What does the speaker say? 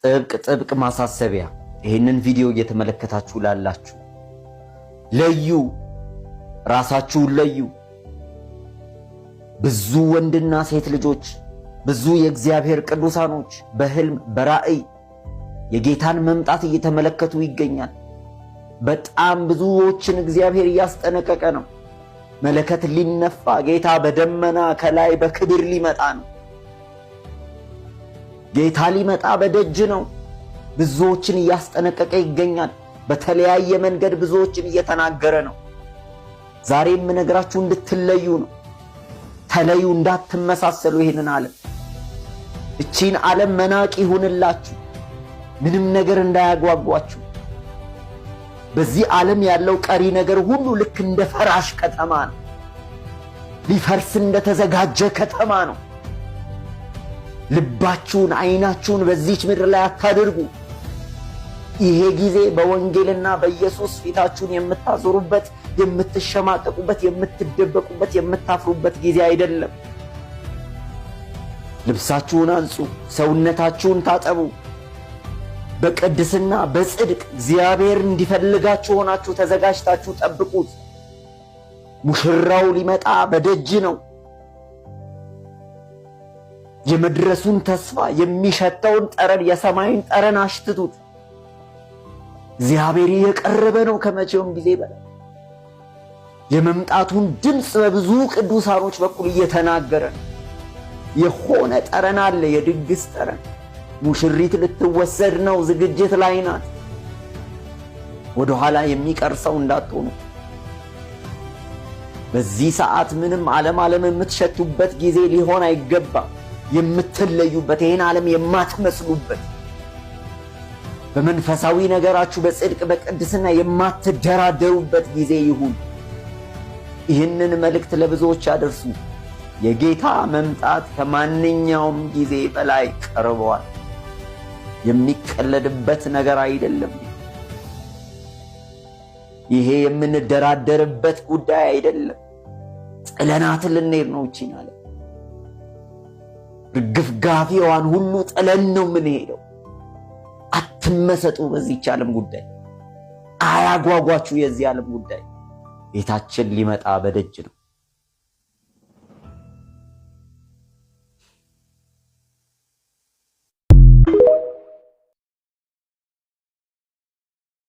ጥብቅ ጥብቅ ማሳሰቢያ፣ ይህንን ቪዲዮ እየተመለከታችሁ ላላችሁ ለዩ፣ ራሳችሁን ለዩ። ብዙ ወንድና ሴት ልጆች፣ ብዙ የእግዚአብሔር ቅዱሳኖች በህልም በራእይ የጌታን መምጣት እየተመለከቱ ይገኛል። በጣም ብዙዎችን እግዚአብሔር እያስጠነቀቀ ነው። መለከት ሊነፋ ጌታ በደመና ከላይ በክብር ሊመጣ ነው። ጌታ ሊመጣ በደጅ ነው። ብዙዎችን እያስጠነቀቀ ይገኛል። በተለያየ መንገድ ብዙዎችን እየተናገረ ነው። ዛሬ የምነግራችሁ እንድትለዩ ነው። ተለዩ፣ እንዳትመሳሰሉ ይህንን ዓለም፣ እቺን ዓለም መናቅ ይሁንላችሁ። ምንም ነገር እንዳያጓጓችሁ። በዚህ ዓለም ያለው ቀሪ ነገር ሁሉ ልክ እንደ ፈራሽ ከተማ ነው። ሊፈርስ እንደተዘጋጀ ከተማ ነው። ልባችሁን፣ ዓይናችሁን በዚች ምድር ላይ አታድርጉ። ይሄ ጊዜ በወንጌልና በኢየሱስ ፊታችሁን የምታዞሩበት፣ የምትሸማቀቁበት፣ የምትደበቁበት፣ የምታፍሩበት ጊዜ አይደለም። ልብሳችሁን አንጹ፣ ሰውነታችሁን ታጠቡ። በቅድስና በጽድቅ እግዚአብሔር እንዲፈልጋችሁ ሆናችሁ ተዘጋጅታችሁ ጠብቁት። ሙሽራው ሊመጣ በደጅ ነው። የመድረሱን ተስፋ የሚሸተውን ጠረን፣ የሰማይን ጠረን አሽትቱት። እግዚአብሔር እየቀረበ ነው ከመቼውም ጊዜ በላይ። የመምጣቱን ድምፅ በብዙ ቅዱሳኖች በኩል እየተናገረ ነው። የሆነ ጠረን አለ፣ የድግስ ጠረን። ሙሽሪት ልትወሰድ ነው፣ ዝግጅት ላይ ናት። ወደኋላ የሚቀር ሰው እንዳትሆኑ። በዚህ ሰዓት ምንም ዓለም ዓለም የምትሸቱበት ጊዜ ሊሆን አይገባም። የምትለዩበት፣ ይህን ዓለም የማትመስሉበት፣ በመንፈሳዊ ነገራችሁ በጽድቅ በቅድስና የማትደራደሩበት ጊዜ ይሁን። ይህንን መልእክት ለብዙዎች አድርሱ። የጌታ መምጣት ከማንኛውም ጊዜ በላይ ቀርበዋል። የሚቀለድበት ነገር አይደለም። ይሄ የምንደራደርበት ጉዳይ አይደለም። ጥለናት ልንሄድ ነው። እቺን አለ ርግፍጋፊዋን ሁሉ ጥለን ነው የምንሄደው። አትመሰጡ በዚህች ዓለም ጉዳይ፣ አያጓጓችሁ የዚህ ዓለም ጉዳይ። ጌታችን ሊመጣ በደጅ ነው።